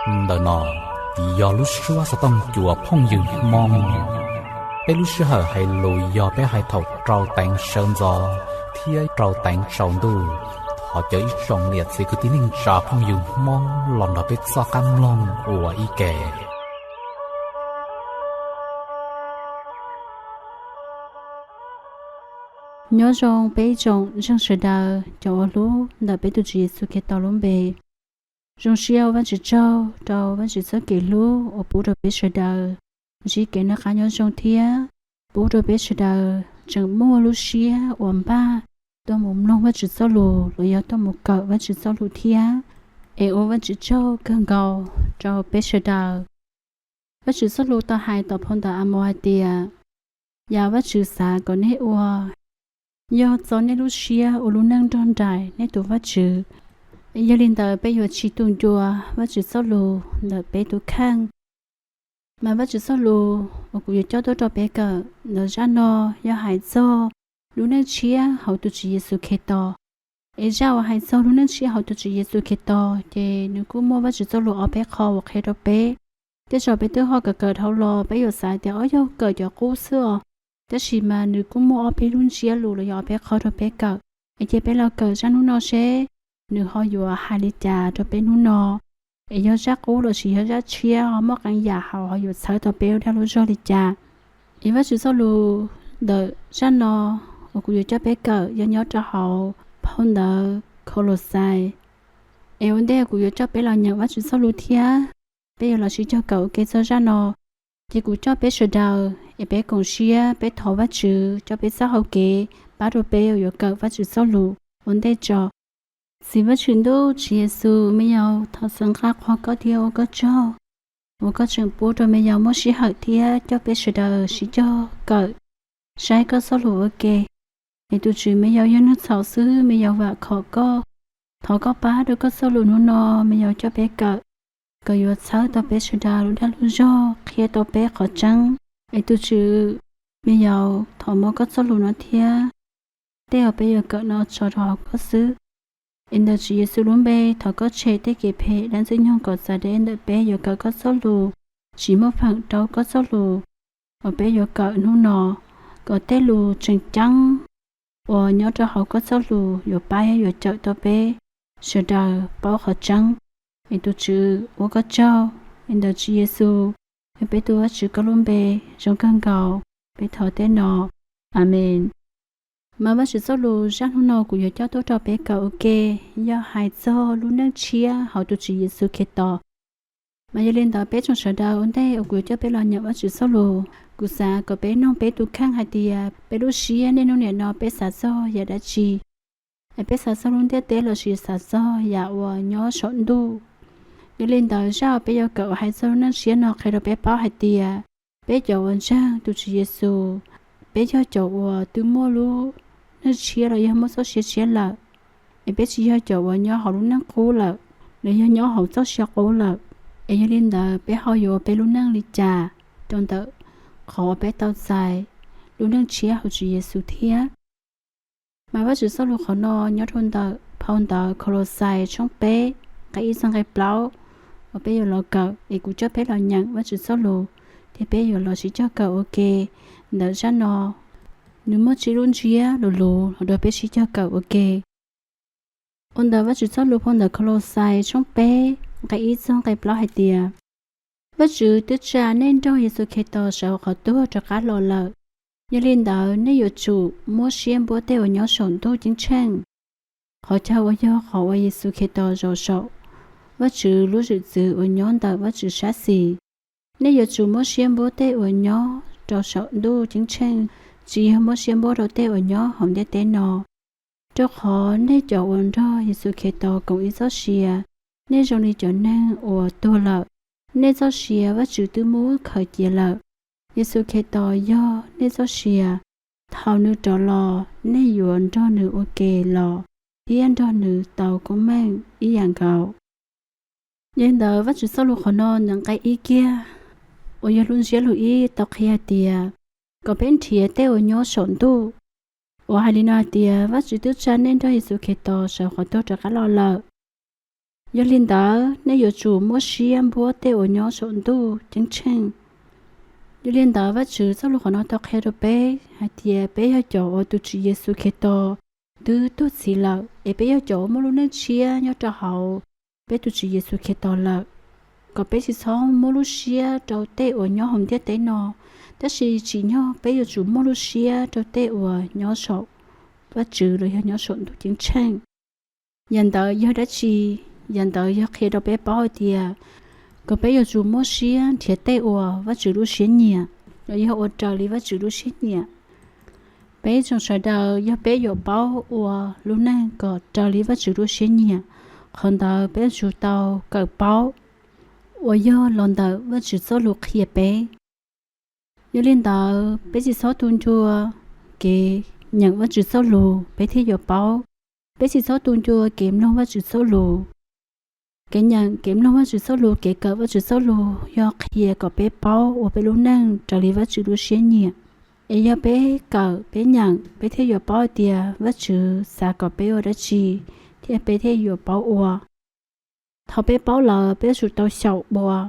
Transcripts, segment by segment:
Ntawm no yog lub suab xov tooj cua phooj ywg Hmoob. Peb lub sij hawm hais lus yog peb hais thaum rau teev sawv ntxov thiab rau teev tsaus ntuj. Thov caw ib tsoom niam txiv kwv tij neej tsa phooj ywg Hmoob los nrog peb txoj qab mloog ua ib ke. Nyob zoo peb ib tsoom ntseeg sawv daws cov uas hlub ntawm peb tus Tswv Yexus Khetos lub npe. Zoo siab ua Vajtswv tsaug rau Vajtswv txoj kev hlub uas pub rau peb sawv daws ntsib kev noj qab nyob zoo thiab pub rau peb sawv daws tseem muaj lub siab uas npaj tuaj mus mloog Vajtswv txoj lus los yog tuaj mus kawm Vajtswv txoj lus thiab. Es ua Vajtswv tsaug kawg nkaus rau peb sawv daws. Vajtswv txoj lus tau hais tom phau ntawv Amos hais tias, yam Vajtswv xav kom nej ua yog txo nej lub siab ua lub neej nrog nraim nej tus Vajtswv. Yog li ntawd peb yuav tsis tu ncua Vajtswv txoj lus ntawm peb tus kheej. Mas Vajtswv txoj lus uas kuv yuav coj tuaj rau peb kawm ntawm zaj no yog hais txog lub neej tshiab hauv tus Tswv Yexus Khetos. Es zaj uas hais txog lub neej tshiab hauv tus Tswv Yexus Khetos ces nws kuj muaj Vajtswv txoj lus ob peb qho uas qhia rau peb. Tej zaum peb twb ho kawm kawm dhau los peb yuav xav tias ob yog kawm cov qub xwb os. Tab sis mas nws kuj muaj ob peb lub ntsiab lus los yog ob peb qho rau peb kawm. Es cia peb los kawm zaj hnub no seb nws ho yuav hais li cas rau peb hnub no. Es yog zaj qub lossis yog zaj tshiab ho muaj qee yam hauv ho yuav txhawb tau peb lub dag lub zog li cas. Es Vajtswv txoj lus ntawm zaj no uas kuv yuav coj peb kawm yog nyob rau hauv phau ntawv Kaulauxais. Es ua ntej kuv yuav coj peb los nyeem Vajtswv txoj lus thiab peb yuav los sib cog kawm ua ke txog zaj no, ces kuv coj peb sawv daws es peb koom siab peb thov Vajtswv coj peb txoj hau kev pab rau peb uas yuav kawm Vajtswv txoj lus ua ntej tso. Txiv Vajtswv ntuj Tswv Yexus me yaus thov xav nqa qhuas koj thiab ua koj tsaug uas koj tseem pub rau me yaus muaj sij hawm thiab coj peb sawv daws sib cog kawm saib koj txoj lus ua ke. Es tus Tswv me yaus yog neeg txhaum xwb me yaus vam khom koj. Thov koj pab rau koj txoj lus hnub no me yaus coj peb kawm, kom yuav txhawb tau peb sawv daws lub dag lub zog qhia tau peb qhov tseeb. Es tus Tswv me yaus thov muab koj txoj lus no thiab tej uas peb yuav kawm no tso rau hauv koj xwb. Es ntawm Tswv Yexus lub npe thov koj tshem tej kev phem dab ntxwg nyoog kom txav deb ntawm peb yuav kawm koj txoj lus, tsis muaj feem rau koj txoj lus uas peb yuav kawm hnub no, kom tej lus tseem ceeb uas nyob rau hauv koj txoj lus yuav pab yuav cawm tau peb sawv daws paub qhov tseeb. Es tus Tswv ua koj tsaug. Es ntawm Tswv Yexus, yog peb tus Vajtswv koj lub npe zoo kawg nkaus, peb thov tej no. Amees. Mas Vajtswv txoj lus zaj hnub no kuv yuav coj tuaj rau peb kawm ua ke yog hais txog lub neej tshiab hauv tus Tswv Yexus Khetos. Mas yog li ntawd peb tsoom sawv daws ua ntej uas kuv yuav coj peb los nyeem Vajtswv txoj lus, kuv xav kom peb noog peb tus kheej hais tias peb lub siab niaj hnub nim no peb xav txog yam dab tsi. Es peb xav txog lub ntiaj teb lossis xav txog yam uas nyob saum ntuj. Yog li ntawd zaj uas peb yuav kawm uas hais txog lub neej tshiab no qhia rau peb paub hais tias peb cov uas ntseeg tus Tswv Yexus, peb yog cov uas twb muaj lub neej tshiab los yog muaj txoj sia tshiab lawm. Es peb tsis yog cov uas nyob hauv lub neej qub lawm, los yog nyob hauv txoj sia qub lawm. Es yog li ntawd peb ho yuav ua peb lub neej li cas rau ntawm qhov uas peb tau txais lub neej tshiab hauv Tswv Yexus thiab? Mas Vajtswv txoj lus qhov no nyob rau ntawm phau ntawv Kaulauxais tshooj peb nqe ib txog nqe plaub uas peb yuav los kawm, es kuv coj peb los nyeem Vajtswv txoj lus thiab peb yuav los sib cog kawm ua ke ntawm zaj no. Nws muaj tsib lub ntsiab lus lus los rau peb sib cog kawm ua ke. Ua ntawm Vajtswv txoj lus phau ntawv Kaulauxais tshooj peb nqe ib txog nqe plaub hais tias, Vajtswv twb tsa nej nrog Yexus Khetos sawv hauv qhov tuag rov qab los lawm. Yog li ntawd nej yuav tsum muab siab npuab tej uas nyob saum ntuj ceeb tsheej. Qhov chaw uas yog qhov uas Yexus Khetos zaum saum Vajtswv lub zwm txwv uas nyob ntawm Vajtswv sab xis. Nej yuav tsum muab siab npuab tej uas nyob rau saum ntuj ceeb tsheej, tsis yog muab siab npuab rau tej uas nyob hauv ntiaj teb no. Rau qhov nej cov uas nrog Yexus Khetos koom ib txoj sia, nej zoo li cov neeg uas tuag lawm. Nej txoj sia Vajtswv twb muab khaws cia lawm. Yexus Khetos yog nej txoj sia. Thaum nws rov los, nej yuav nrog nws ua ke los thiab nrog nws tau koob meej ib yam nkaus. Yog li ntawd Vajtswv txoj lus qhov no ntawm nqe ib kiag uas yog lub ntsiab lus ib tau qhia hais tias kom peb nrhiav tej uas nyob saum ntuj, uas hais li no hais tias Vajtswv twb tsa nej nrog Yexus Khetos sawv qhov tuag rov qab los lawm. Yog li ntawd nej yuav tsum muab siab npuab tej uas nyob saum ntuj ceeb tsheej. Yog li ntawd Vajtswv txoj lus qhov no tau qhia rau peb hais tias peb yog cov uas tus Tswv Yexus Khetos twb tuag txhiv lawm, es peb yog cov uas muaj lub neej tshiab nyob rau hauv peb tus Tswv Yexus Khetos lawm, kom peb tsis txhob muab lub siab rau tej uas nyob hauv ntiaj teb no, tab sis tsim nyog peb yuav tsum muaj lub siab rau tej uas nyob saum Vajtswv los yog nyob saum ntuj ceeb tsheej. Yam ntawd yog dab tsi? Yam ntawd yog qhia rau peb paub hais tias kom peb yuav tsum muaj siab nrhiav tej uas Vajtswv lub siab nyiam, los yog ua raws li Vajtswv lub siab nyiam. Peb tsoom sawv daws yog peb yuav paub ua lub neej kom raws li Vajtswv lub siab nyiam, qhov ntawd peb yuav tsum tau kawm paub uas yog los ntawm Vajtswv txoj lus qhia peb. Yog li ntawd peb tsis txhob tu ncua kev nyeem Vajtswv txoj lus peb thiaj yuav paub. Peb tsis txhob tu ncua kev mloog Vajtswv txoj lus. Kev nyeem kev mloog Vajtswv txoj lus, kev kawm Vajtswv txoj lus yog qhia kom peb paub ua peb lub neej raws li Vajtswv lub siab nyiam. Es yog peb kawm peb nyeem peb thiaj yuav paub hais tias Vajtswv xav kom peb ua dab tsi, thiab peb thiaj yuav paub ua. Thaum peb paub lawm peb yuav tsum tau xyaum ua.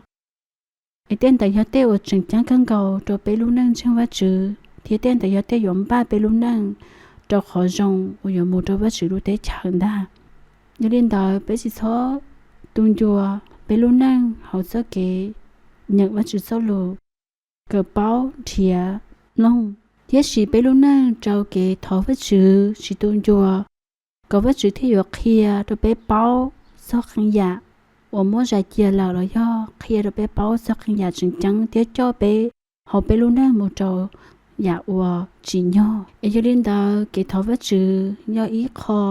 Es tej ntawd yog tej uas tseem ceeb kawg nkaus rau peb lub neej ntseeg Vajtswv, thiab tej ntawd yog tej yuav npaj peb lub neej rau qhov zoo uas yuav mus rau Vajtswv lub teb chaws ntag. Yog li ntawd peb tsis txhob tu ncua peb lub neej hauv txoj kev nyeem Vajtswv txoj lus, kawm paub nrhiav mloog, tiam sis peb lub neej rau kev thov Vajtswv tsis tu ncua, kom Vajtswv thiaj yuav qhia rau peb paub txog qee yam uas muab zais cia lawm los yog qhia rau peb paub txog qee yam tseem ceeb thiab coj peb hauv peb lub neej mus rau yam uas tsim nyog. Es yog li ntawd kev thov Vajtswv yog ib qho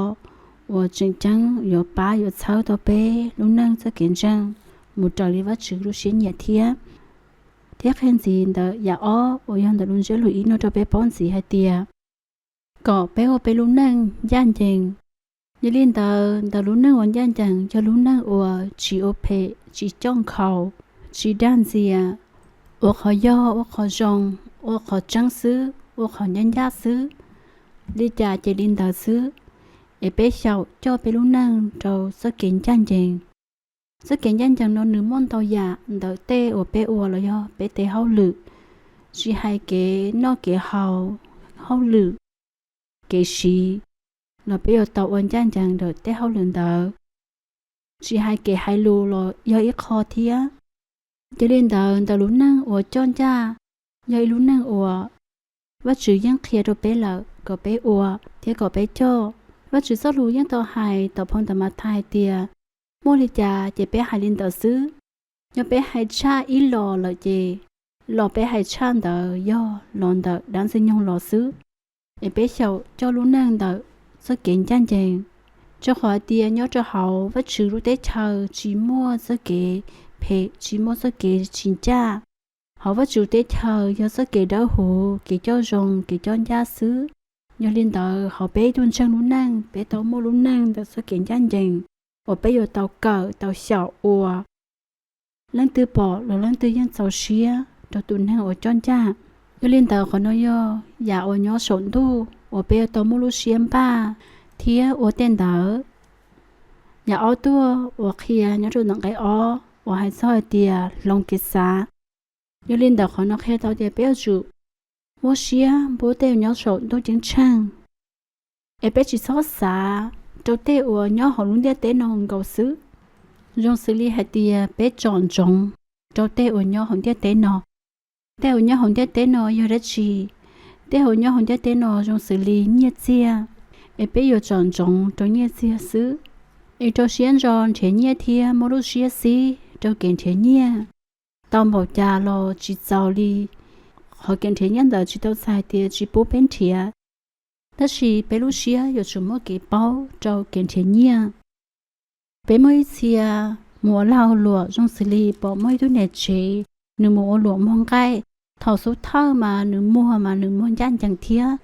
uas tseem ceeb yuav pab yuav txhawb tau peb lub neej txoj kev ntseeg mus raws li Vajtswv lub siab nyiam thiab. Thiab qhia ntxiv ntawm yam ob uas yog ntawm lub ntsiab lus ib no rau peb paub ntxiv hais tias kom peb ua peb lub neej ncaj ncees. Yog li ntawd ntawm lub neej uas ncaj ncees yog lub neej uas tsis ua phem, tsis coj nkhaus, tsis dag ntxias, ua qhov yog ua qhov zoo, ua qhov tseeb xwb, ua qhov ncaj ncaj xwb, li cas ces li ntawd xwb. Es peb xyaum coj peb lub neej rau txoj kev ncaj ncees. Txoj kev ncaj ncees no nws muaj ntau yam ntawm tej uas peb ua los yog peb tej hauj lwm, tsis hais kev noj kev haus, hauj lwm, kev siv, los peb yuav tau ua ncaj ncees ntawm tej hauj lwm ntawd. Tsis hais kev hais lus los yog ib qho thiab. Yog li ntawd ntawm lub neej uas coj ncaj yog ib lub neej uas Vajtswv yeej qhia rau peb lawm kom peb ua thiab kom peb coj. Vajtswv txoj lus yeej tau hais tom phau ntawv Mathais hais tias, muaj li cas ces peb hais li ntawd xwb. Yog peb hais tshaj ib los lawm ces los peb hais tshaj ntawd yog los ntawm dab ntxwg nyoog los xwb. Es peb xyaum coj lub neej ntawm txoj kev ncaj ncees, rau qhov hais tias nyob rau hauv Vajtswv lub teb chaws tsis muaj txoj kev phem, tsis muaj txoj kev tsis ncaj. Hauv Vajtswv teb chaws yog txoj kev dawb huv, kev coj zoo, kev coj ncaj xwb. Yog li ntawd hauv peb tus ntseeg lub neej peb tau muaj lub neej ntawm txoj kev ncaj ncees uas peb yuav tau kawm tau xyaum ua. Leej twg pom los leej twg yeej txaus siab rau tus neeg uas coj ncaj. Yog li ntawd qhov no yog yam uas nyob saum ntuj uas peb yuav tau muaj lub siab npaj thiab ua tej ntawd. Yam ob tuaj uas qhia nyob rau ntawm nqe ob uas hais txog hais tias hloov kev xav. Yog li ntawd qhov no qhia tau tias peb yuav tsum muab siab npuab tej uas nyob saum ntuj ceeb tsheej, es peb tsis txhob xav rau tej uas nyob hauv lub ntiaj teb no nkaus xwb. Zoo xws li hais tias peb tsom ntsoov rau tej uas nyob hauv ntiaj teb no. Tej uas nyob hauv ntiaj teb no yog dab tsi? Tej uas nyob hauv ntiaj teb no zoo xws li nyiaj txiag, es peb yuav tsom ntsoov rau nyiaj txiag xwb, es rau siab ntso nrhiav nyiaj thiab muab lub siab xib rau kev nrhiav nyiaj. Tau npaum cas los tsis txaus li, qhov kev nrhiav nyiaj ntawd tsis tau txhais tias tsis pub peb nrhiav, tab sis peb lub siab yuav tsum muaj kev paub rau kev nrhiav nyiaj. Peb muaj ib txhia mus ua lag ua luam zoo xws li pom muaj ib tug niam tsev, nws mus ua luam muag nqaij, thaum xub thawj mas nws muag mas nws muag ncaj ncees thiab,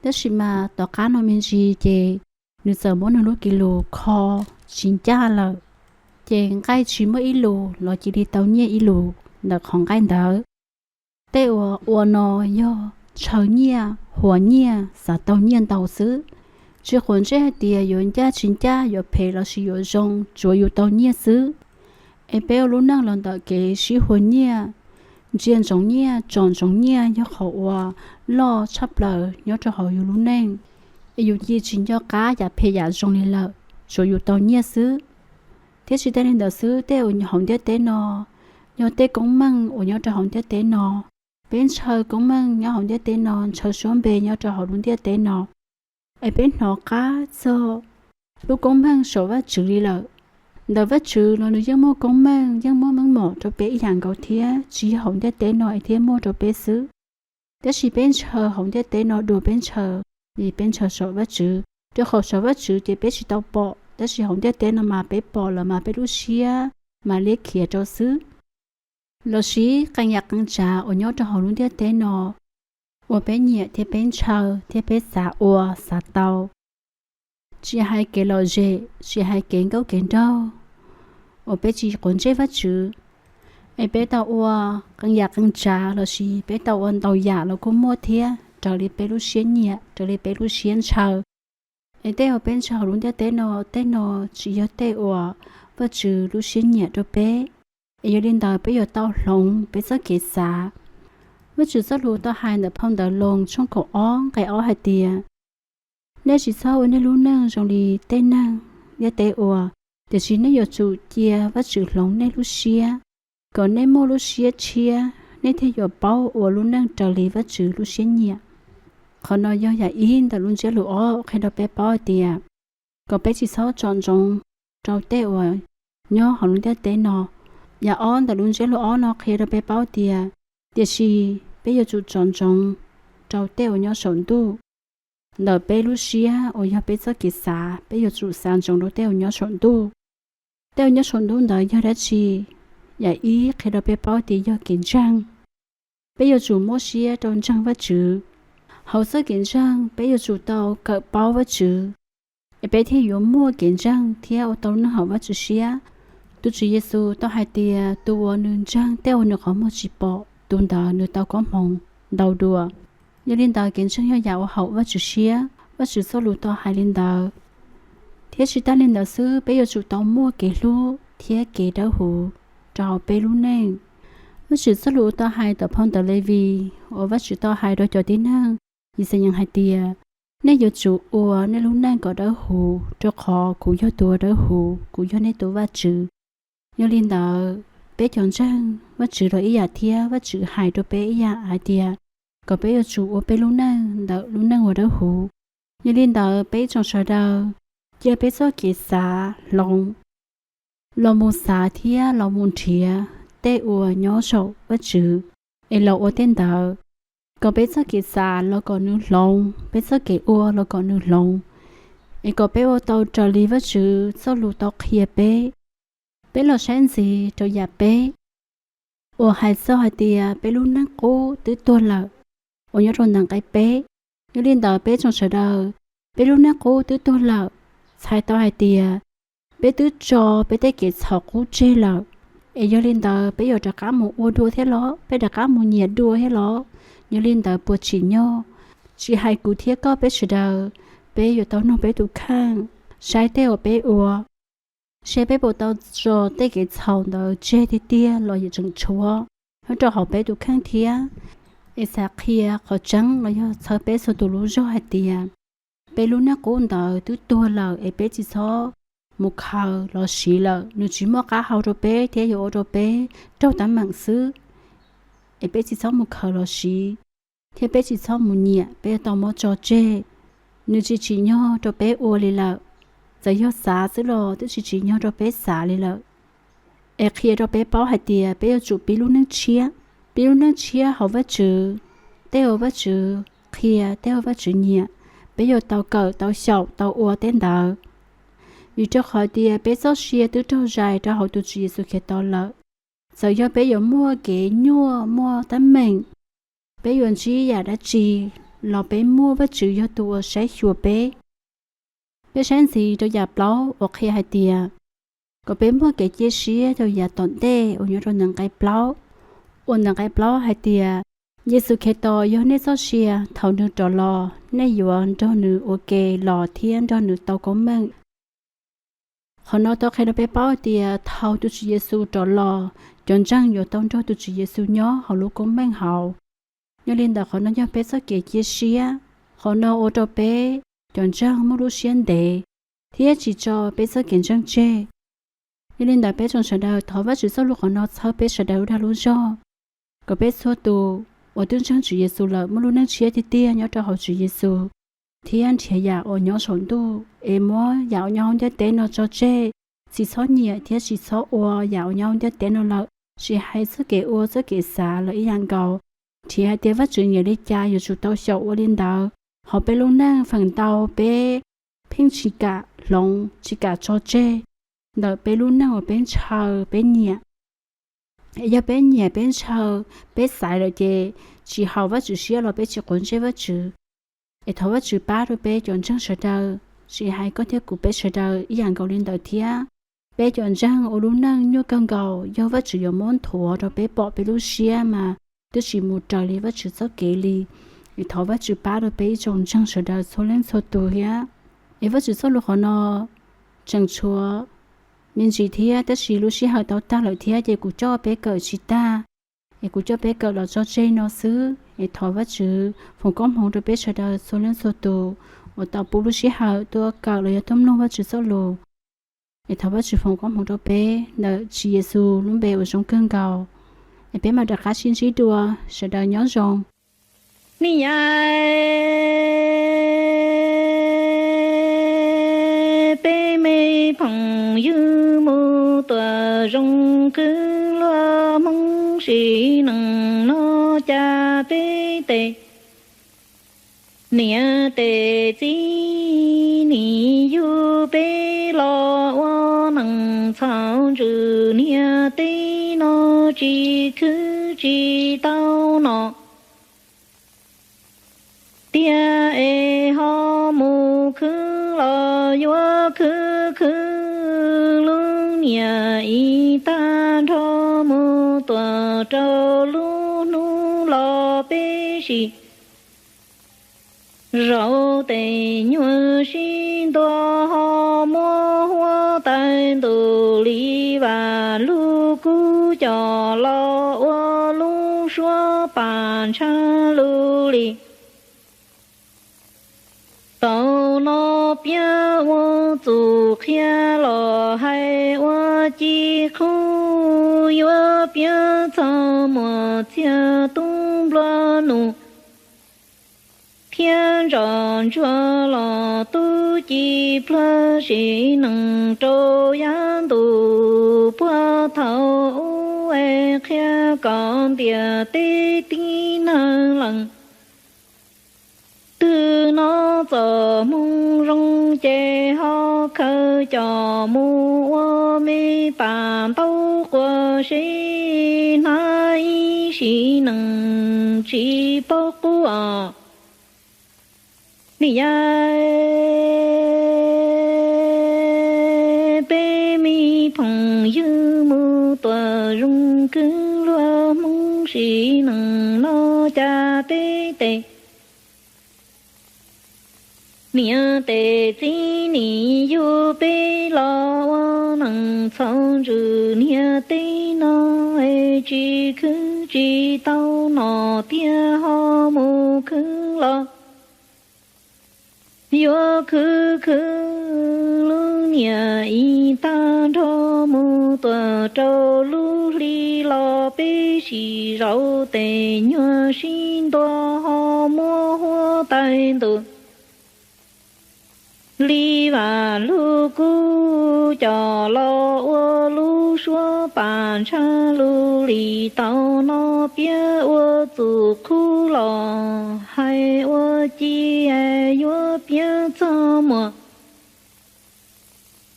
tab sis mas tom qab no me ntsis ces nws txawm muab nws lub kis lus kho tsis ncaj lawm, ces nqaij tsis muaj ib lus los cia li tau nyiaj ib lus ntawm qhov nqaij ntawd. Tej uas ua no yog ntshaw nyiaj, huas nyiaj, xav tau nyiaj ntau xwb. Tsis quav ntsej hais tias yuav ncaj tsis ncaj, yuav phem lossis yuav zoo, tsuav yus tau nyiaj xwb. Es peb ua lub neej los ntawm kev sib hua nyiaj, ntsia ntsoov nyiaj, tsom ntsoov nyiaj yog qhov uas loj tshaj plaws nyob rau hauv yus lub neej. Es yus cia tsis nco qab yam phem yam zoo li lawm, tsuav yus tau nyiaj xwb. Thiab tsis tas li ntawd xwb, tej uas hauv ntiaj teb no, yog tej koob meej uas nyob rau hauv ntiaj teb no, peb ntshaw koob meej nyob hauv ntiaj teb no, ntshaw suab npe nyob rau hauv lub ntiaj teb no, es peb hnov qab txog lub koob meej saum Vajtswv li lawm. Ntawm Vajtswv los nws yeej muaj koob meej, yeej muaj meej mom rau peb ib yam nkaus thiab, tsis yog hauv ntiaj teb no es thiaj muaj rau peb xwb. Tab sis peb ntshaw hauv ntiaj teb no dua peb ntshaw, vim peb ntshaw saum Vajtswv, rau qhov saum Vajtswv ces peb tsis tau pom, tab sis hauv ntiaj teb no mas peb pom lawm mas peb lub siab mas liab khiav rau xwb. Lossis qee yam qee tsav uas nyob rau hauv lub ntiaj teb no uas peb nyiam thiab peb ntshaw thiab peb xav ua xav tau, tsis hais kev lom zem, tsis hais kev nkauj kev nraug, uas peb tsis quav ntsej Vajtswv, es peb tau ua qee yam qee tsav lossis peb tau ua ntau yam los kuj muaj thiab, raws li peb lub siab nyiam, raws li peb lub siab ntshaw. Es tej uas peb ntshaw hauv lub ntiaj teb no, tej no tsis yog tej uas Vajtswv lub siab nyiam rau peb. Es yog li ntawd peb yuav tau hloov peb txoj kev xav. Vajtswv txoj lus tau hais ntawm phau ntawv Loos tshooj kaum ob nqe ob hais tias, nej tsis txhob ua nej lub neej zoo li tej neeg ntiaj teb ua, tiam sis nej yuav tsum cia Vajtswv hloov nej lub siab, kom nej muaj lub siab tshiab, nej thiaj yuav paub ua lub neej raws li Vajtswv lub siab nyiam. Qhov no yog yam ib ntawm lub ntsiab lus ob qhia rau peb paub hais tias, kom peb tsis txhob tsom ntsoov rau tej uas nyob hauv lub ntiaj teb no. Yam ob ntawm lub ntsiab lus ob no qhia rau peb paub tias, tiam sis peb yuav tsum tsom ntsoov rau tej uas nyob saum ntuj. Ntawm peb lub siab uas yog peb txoj kev xav, peb yuav tsum xav ntsoov rau tej uas nyob saum ntuj. Tej uas nyob saum ntuj ntawd yog dab tsi? Yam ib qhia rau peb paub tias yog kev ntseeg. Peb yuav tsum muaj siab rau ntseeg Vajtswv. Hauv txoj kev ntseeg peb yuav tsum tau kawm paub Vajtswv, es peb thiaj yuav muaj kev ntseeg thiab ua tau neeg haum Vajtswv siab. Tus Tswv Yexus tau hais tias tus uas nws ntseeg tej uas nws qhov muag tsis pom, tus ntawd nws tau koob hmoov ntau dua. Yog li ntawd kev ntseeg yog yam uas haum Vajtswv siab, Vajtswv txoj lus tau hais li ntawd. Thiab tsis tas li ntawd xwb, peb yuav tsum tau muaj kev hlub thiab kev dawb huv rau hauv peb lub neej. Vajtswv txoj lus tau hais tom phau ntawv Levis uas Vajtswv tau hais rau cov tib neeg Yixayees hais tias, nej yuav tsum ua nej lub neej kom dawb huv, rau qhov kuv yog tus uas dawb huv, kuv yog nej tus Vajtswv. Yog li ntawd, peb cov ntseeg Vajtswv los ib yam thiab, Vajtswv hais rau peb ib yam hais tias, kom peb yuav tsum ua peb lub neej ntawm lub neej uas dawb huv. Yog li ntawd, peb tsoom sawv daws cia peb txoj kev xav hloov los mus xav thiab los mus nrhiav tej uas nyob saum Vajtswv, es los ua tej ntawd. Kom peb txoj kev xav los kom nws hloov, peb txoj kev ua los kom nws hloov, es kom peb ua tau raws li Vajtswv txoj lus tau qhia peb. Peb los saib ntxiv rau yam peb uas hais txog hais tias peb lub neej qub twb tuag lawm, uas nyob rau ntawm nqe peb. Yog li ntawd peb tsoom sawv daws, peb lub neej qub twb tuag lawm, txhais tau hais tias peb twb tso peb tej kev txhaum qub tseg lawm. Es yog li ntawd peb yuav rov qab mus ua dua thiab los? Peb rov qab mus nyiam dua thiab los? Yog li ntawd puas tsim nyog? Tsis hais kuv thiab koj, peb sawv daws, peb yuav tau nug peb tus kheej, saib tej uas peb ua, seb peb puas tau tso tej kev txhaum ntawd tseg tiag tiag los yog tseem tshuav nyob rau hauv peb tus kheej thiab. Es xav qhia qhov tseeb los yog txhawb peb txhua tus lub zog hais tias, peb lub neej qub ntawd twb tuag lawm, es peb tsis txhob mus khaws los siv lawm. Nws tsis muaj qab hau rau peb thiab yuav ua rau peb raug teeb meem xwb. Es peb tsis txhob mus khaws los siv, thiab peb tsis txhob mus nyiam, peb yuav tau muab tso tseg. Nws tsis tsim nyog rau peb ua li lawm. Txawm yog xav xwb los twb tsis tsim nyog rau peb xav li lawm. Es qhia rau peb paub hais tias peb yuav tsum pib lub neej tshiab, pib lub neej tshiab hauv Vajtswv. Tej uas Vajtswv qhia, tej uas Vajtswv nyiam, peb yuav tau kawm, tau xyaum, tau ua tej ntawd. Vim rau qhov tias peb txoj sia twb raug zais rau hauv tus Tswv Yexus Khetos lawm. Txawm yog peb yuav muaj kev nyuaj, muaj teeb meem, peb yuav ntsib yam dab tsi los peb muaj Vajtswv yog tus uas saib xyuas peb. Peb saib ntxiv rau yam plaub uas qhia hais tias, kom peb muaj kev cia siab rau yav tom ntej uas nyob rau ntawm nqe plaub. Uas ntawm nqe plaub hais tias, Yexus Khetos yog nej txoj sia, thaum nws rov los nej yuav nrog nws ua ke los thiab nrog nws tau koob meej. Qhov no tau qhia rau peb paub tias thaum tus Tswv Yexus rov los, cov ntseeg yuav tau nrog tus Tswv Yexus nyob hauv lub koob meej hauv. Yog li ntawd qhov no yog peb txoj kev cia siab, qhov no ua rau peb cov ntseeg muaj lub siab ntev thiab tsis tso peb txoj kev ntseeg tseg. Yog li ntawd peb tsoom sawv daws thov Vajtswv txoj lus qhov no txhawb peb sawv daws lub dag lub zog, kom peb txhua tus uas twb ntseeg Tswv Yexus lawm muaj lub neej tshiab tiag tiag nyob rau hauv Tswv Yexus, thiab nrhiav yam uas nyob saum ntuj es muab yam uas nyob hauv ntiaj teb no tso tseg, tsis txhob nyiam thiab tsis txhob ua yam uas nyob hauv ntiaj teb no lawm, tsis hais txoj kev ua txoj kev xav los ib yam nkaus. Nrhiav hais tias Vajtswv nyiam li cas yuav tsum tau xyaum ua li ntawd. Hauv peb lub neej feem ntau peb pheej tsis kam hloov tsis kam tso tseg ntawm peb lub neej uas peb ntshaw peb nyiam. Es yog peb nyiam peb ntshaw, peb xaiv lawm ces tsis haum Vajtswv siab los peb tsis quav ntsej Vajtswv. Es thov Vajtswv pab rau peb cov ntseeg sawv daws, tsis hais koj thiab kuv peb sawv daws ib yam nkaus li ntawd thiab. Peb cov ntseeg ua lub neej nyuaj kawg nkaus yog Vajtswv yuav muab nthuav rau peb pom peb lub siab mas twb tsis mus raws li Vajtswv txoj kev li. Es thov Vajtswv pab rau peb ib tsoom ntseeg sawv daws txhua leej txhua tus thiab. Es Vajtswv txoj lus qhov no tseem tshuav me ntsis thiab tab sis lub sij hawm tau tag lawm thiab ces kuv coj peb kawm tsis tag, es kuv coj peb kawm los tso tseg no xwb. Es thov Vajtswv foom koob hmoov rau peb sawv daws txhua leej txhua tus uas tau pub lub sij hawm tuaj kawm los yog tuaj mloog Vajtswv txoj lus. Es thov Vajtswv foom koob hmoov rau peb ntawm Tswv Yexus lub npe uas zoo kawg nkaus. Es peb mam rov qab sib ntsib dua, sawv daws nyob zoo. Niam, peb me phoom ywg mus tuam zoo kawg luag Hmoob sim neej no cas peb tes niam tes txiv nim yug peb los ua neej txhaum ntsws niam teb no tsis khwv tsis tau no. Tiag es ho mus khwv los yuav khwv khwv lub niam ib tag nrho mus tuam rau lub hnub los peb sim zaum tes nyuag sib ntua ho muab huab tais ntus li vas lug kub coj los ua lub suab pas ntsha lug li. Tau no piab ua txuj qhia los hais ua ci qhub yuav piav txog muas txiag tub nplua nuj thiab ntsoj ntsuag los tub ci plawg sim neej rau yav ntuj puag thaum ub es qhia kom ntiaj teb tib neeg leej. Twg nov txoj hmoo zoo ces ho khaws coj mus ua me pas ntaub quas seb hnav ib sim neej tsis paub qub os. Niam, peb me phoom ywg mus tuam zoo kawg luag Hmoob sim neej no cas peb tes niam tes txiv nim yug peb los ua neej txhaum ntsws niam teb no es tsis khwv tsis tau no tiag ho mus khwv los yuav khwv khwv lub niam ib tag nrho mus tuam rau lub hli los peb sim zaum tes nyuag sib ntua ho muab huab tais ntus li vas lug kub coj los ua lub suab pas ntsha lug li tau no piav ua txuj qhub los hais ua ci yuav piav txog muas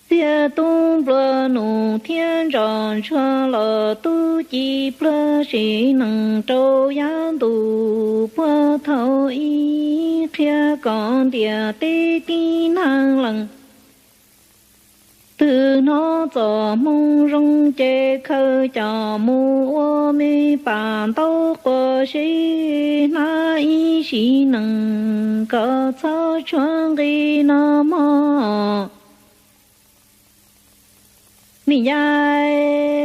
txiag tub nplua nuj thiab ntsoj ntsuag los tub ci plawg sim neej rau yav ntuj puag thaum ub qhia kom ntiaj teb tib neeg leej. Twb hnov txoj hmoo zoo ces khaws coj mus ua me pam ntaub quas seb hnab ib sim neej kom txhob tshuav nqi no mog. Nim yaim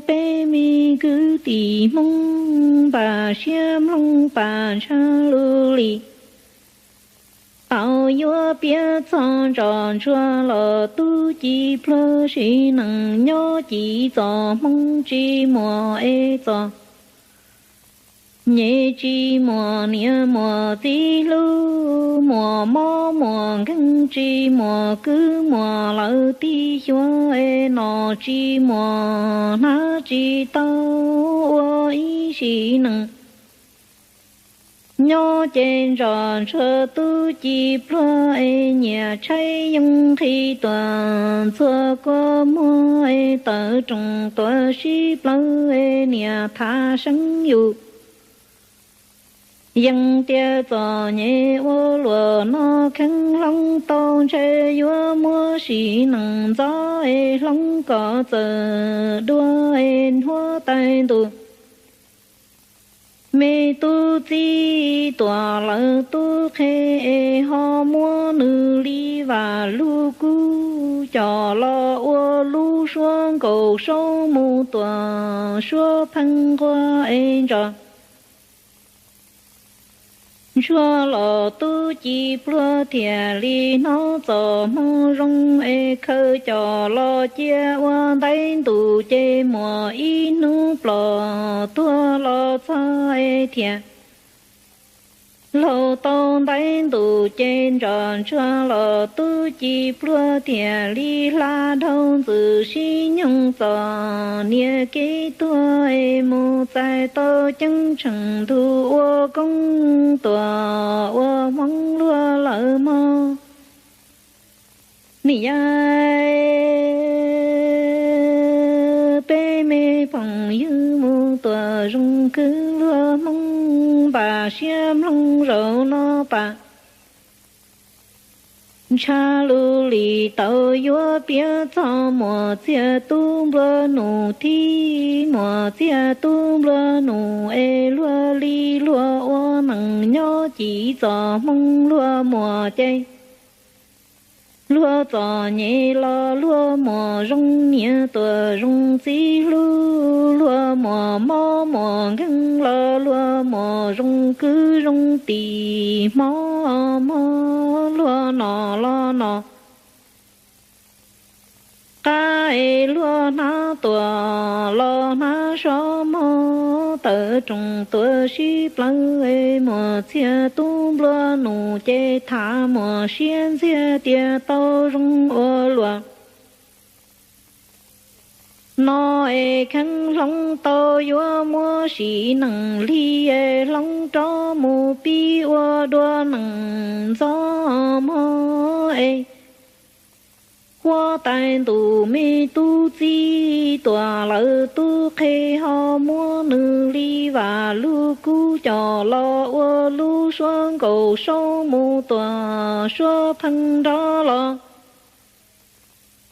peb me kwv tij Hmoob npaj siab mloog pam ntsha lus li. Tau yuav piav txog ntsos ntsuag los tub ci pluag sim neej nyob ci txoj hmoo tsis muaj es txoj nyem tsis muaj niam muaj txiv hlub, muaj mob muaj nkeeg tsis muaj kwv muaj lawv tib xyuas es nom tsis muaj hnab tsis tau ua ib sim neej. Nyob ces ntsos ntsuag tub ci pluag es nyias tshaib yeej nqhis tuam ntxhua kua muag es tawm rooj tuam sib plawv es niam thav seeb yus. Yeej tias txom nyem ua luaj no kheev hloov tau ntshe yuav muab sim neej ntxov es hloov kom txawm dua es huab tais ntuj me tub txib tuam lawv tub qhe es ho muab nws li vam lub kub coj los ua lub suab nkaus saub mus tuam suab pheej nquag es ntsos ntsuag los tub ci pluag thiaj li hnov txoj hmoo zoo es khaws coj los cia ua ntaib ntus ces muaj ib hnub plom tuag los txog es thiaj laug tau ntaib ntus ces ntsos ntsuag los tub ci pluag thiaj li hla dhau ntxwm sib nyoog txom niam kev tuag es mus txais tau ceeb tsheej ntuj ua koob tuam ua hmoov luag lawm mog. Nim yaim peb me phooj ywg mus tuam zoo kwv luag Hmoob npaj siab mloog zaum no pam ntsha lus li tau yuav piav txog muam Txiaj Tub nplua nuj thiab muam Txiaj Tub nplua nuj es luag li luag ua neej nyob ci txoj hmoo luag muaj ces luag txom nyem los luag muaj zoo niam tuam zoo txiv hlub, luag muaj mob muaj nkeeg los luag muaj zoo kwv zoo tij hmob mog luag nom los nom qab es luag hnab tuam los hnab sov mog tawm rooj tuam sib plawv es muam Txiaj Tub nplua nuj ces tham muaj siab ntxiag tias tau zoo ua luaj no es kheev hloov tau yuav muab sim neej li es hloov rov mus pib ua dua neej ntxov mog es huab tais ntuj me tub txib tuam lawv tub qhe ho muab nws li vam lub kub coj los ua lub suab nkaus saub mus tuam suab pheej nrov los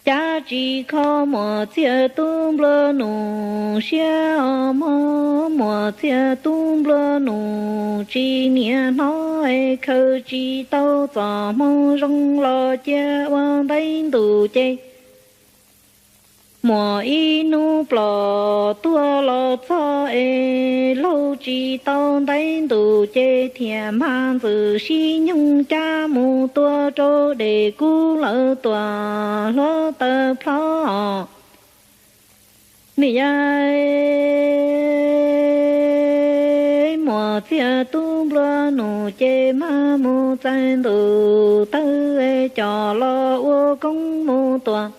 cav tsis kho muam Txiaj Tub nplua nuj siab os mog muam Txiaj Tub nplua nuj tsis niam hnov es khaws tsis tau txoj hmoo zoo los cia ua ntaib ntus ces muaj ib hnub plom tuag los txog es laug tsis tau ntaib ntus ces thiaj mag ntxwm sib nyoog cab mus tua rau dej kub lawm tuam hluav taws plho os. Nim yaim muam Txiaj Tub nplua nuj ces mag mus txais ntuj tawg coj los ua koob mus tuam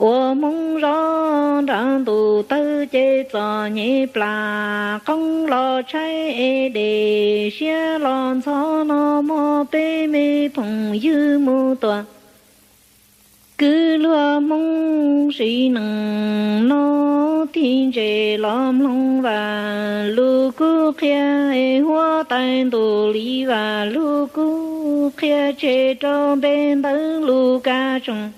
ua hmoov zov nram ntuj tawg ces txom nyem plam qoob los tshaib es dej siab los ntxhov no mog peb me phooj ywg mus tuam kwv luag Hmoob sim neej no thiaj ntse los mloog vam lus kub qhia es huab Huab tais ntuj Lis Vas lug kub qhia tseg rau npe ntawv Lus Kas tshooj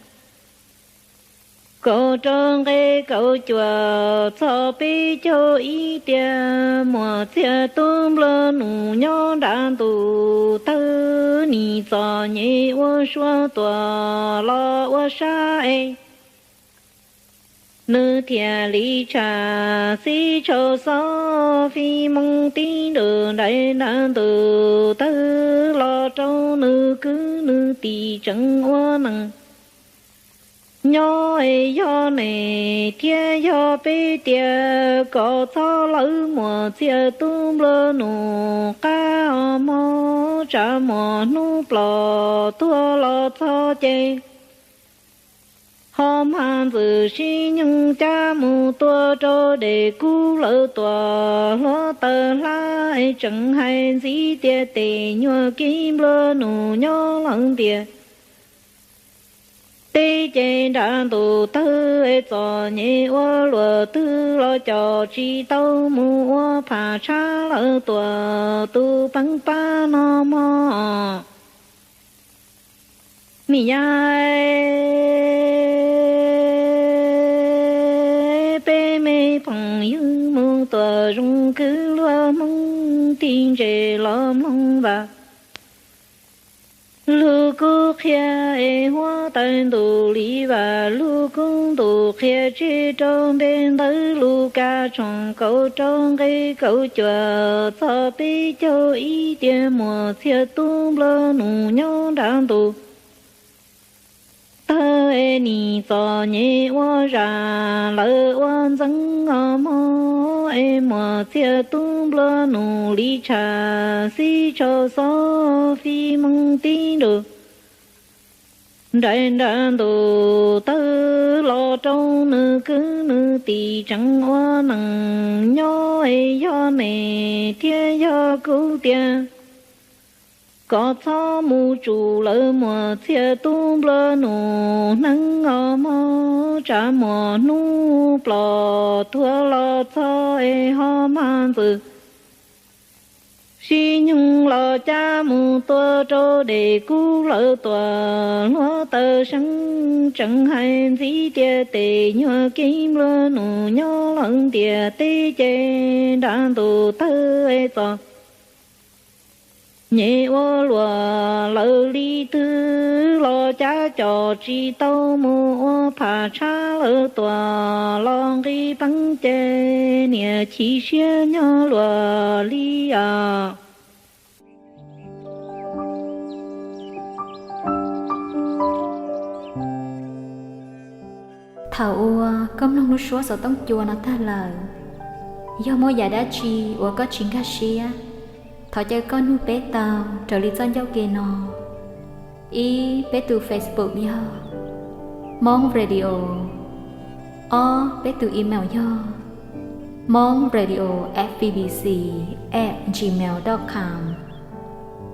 kaum rau nqe kaum cuaj txog peb caug ib tias muam Txiaj Tub nplua num nyob nram ntuj tawg, nim txom nyem ua suab tuaj los ua sab es nws thiaj li tsham xib tshau xob fij moo tib nrag nraim nram ntuj tawg los rau nws kwv nws tij tseem ua neej nyob es yog nem thiab yog peb tiag kom txhob lawv muam Txiaj Tub nplua num qab os mog, tsam muaj hnub plom tuag los txog ces ho mag ntxwm sib nyoog cab mus tua rau dej kub lawv tuam hluav taws hlab es tseem hais ntxiv tias tes nyuag kib nplua num nyob lawm ntiaj teb ces nram ntuj tawg es txom nyem ua luam twg los coj tsis tau mus ua pham tshab lawv tuam tus peeb pab no mog. Niam yau, peb me phooj ywg mus tuam zoo kwv luag Hmoob tij ntse los mloog vas lug kub qhia es huab tais ntuj Lis Vas lug kub ntuj qhia tseg rau npe ntawv Lus Kas tshooj kaum rau nqe kaum cuaj txog peb caug ib tias muam Txiaj Tub nplua num nyob nram ntuj tawg es nim txom nyem ua zam lawv ua ntxeev os mog, es muam Txiaj Tub nplua num li tsham xib tshau xob fij moo tib nrag nraim nram ntuj tawg los rau nws kwv nws tij tseem ua neej nyob es yog nem thiab yog kuv tiag kom txhob mus tsum lawv muam Txiaj Tub nplua num hneev os mog, tsam muaj hnub plom tuag los txog es ho mag ntxwm sib nyoog los cab mus tua rau dej kub lawv tuam hluav taws seeb tseem hais ntxiv tias tes nyuag kib nplua num nyob lawm ntiaj teb ces nram ntuj tawg es txom nyem ua luam lawv li twg los cab coj tsis tau mus ua pham tshab lawv tuam los nqi peeb ces niam chim siab nyob luag li os. Thaum uas koj mloog lub suab xov tooj cua no tag lawm, yog muaj yam dab tsi uas koj tsis nkag siab, thov caw koj nug peb tau raws li txoj ncauj ke no: ib, peb tus Facebook yog Hmong Radio, ob, peb tus email yog Hmong Radio F B B C at gmail dot com,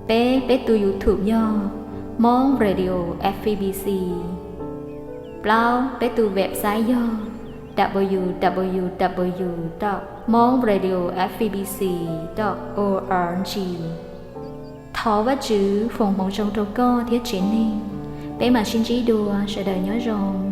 peb, peb tus YouTube yog Hmong Radio F B B C, plaub, peb tus website yog W W W dot hmong radio F B B C dot org. Thov Vajtswv foom hmoov zoo rau koj thiab tsev neeg. Peb mam sib ntsib dua, sawv daws nyob zoo.